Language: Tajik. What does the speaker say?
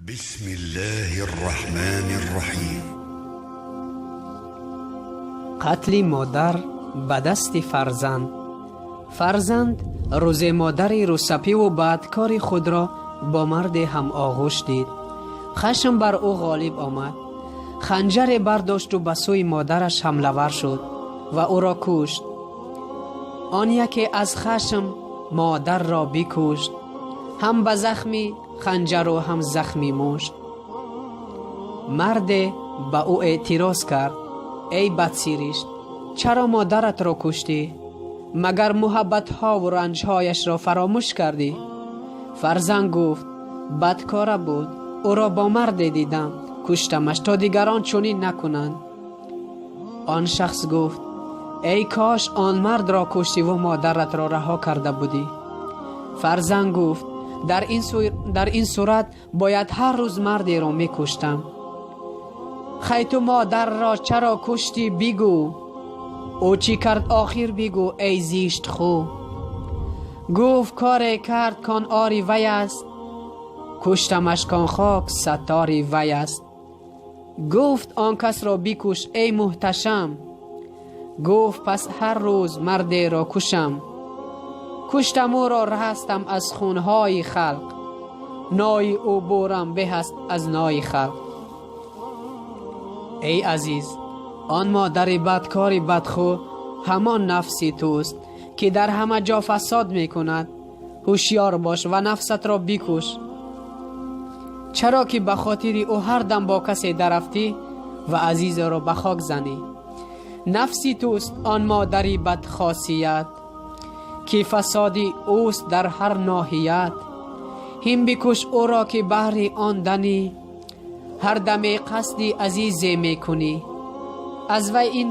بسم الله الرحمن الرحيم. Қатли модар ба дасти фарзанд. Фарзанд рӯзе модари рӯсапиву бадкори худро бо марде ҳамоғӯш дид. Хашм бар ӯ ғолиб омад, ханҷаре бардошту ба сӯи модараш ҳамлавар шуд ва ӯро кушт. Он яке аз хашм модарро бикушт, ҳам ба захми ханҷару ҳам захми мушт. Марде ба ӯ эътироз кард: «Эй бадсиришт, чаро модаратро куштӣ? Магар муҳаббатҳову ранҷҳояшро фаромӯш кардӣ?» Фарзанд гуфт: «Бадкора буд, ӯро бо марде дидам, куштамаш, то дигарон чунин накунанд». Он шахс гуфт: «Эй кош он мардро куштиву модаратро раҳо карда будӣ». Фарзанд гуфт: «Дар ин сурат бояд ҳар рӯз мардеро мекуштам». «Хай, ту модарро чаро куштӣ, бигӯ? Ӯ чӣ кард охир, бигӯ, эй зиштхӯ?» Гуфт: «Коре кард, кон ори вай аст, куштамаш, кон хок саттори вай аст». Гуфт: «Он касро бикуш, эй муҳташам». Гуфт: «Пас ҳар рӯз мардеро кушам». Куштам ӯро, раҳастам аз хунҳои халқ, нои ӯ бурам беҳ аст аз нои халқ. Эй азиз, он модари бадкори бадхӯ ҳамон нафси туст, ки дар ҳама ҷо фасод мекунад. Ҳушёр бош ва нафсатро бикуш, чаро ки ба хотири ӯ ҳар дам бо касе дарафтӣ ва азизеро ба хок занӣ. Нафси туст он модари бадхосият, ки фасоди ӯст дар ҳар ноҳият. Ҳин бикуш ӯро, ки баҳри он данӣ ҳар даме қасди азизе мекунӣ. Аз вай ин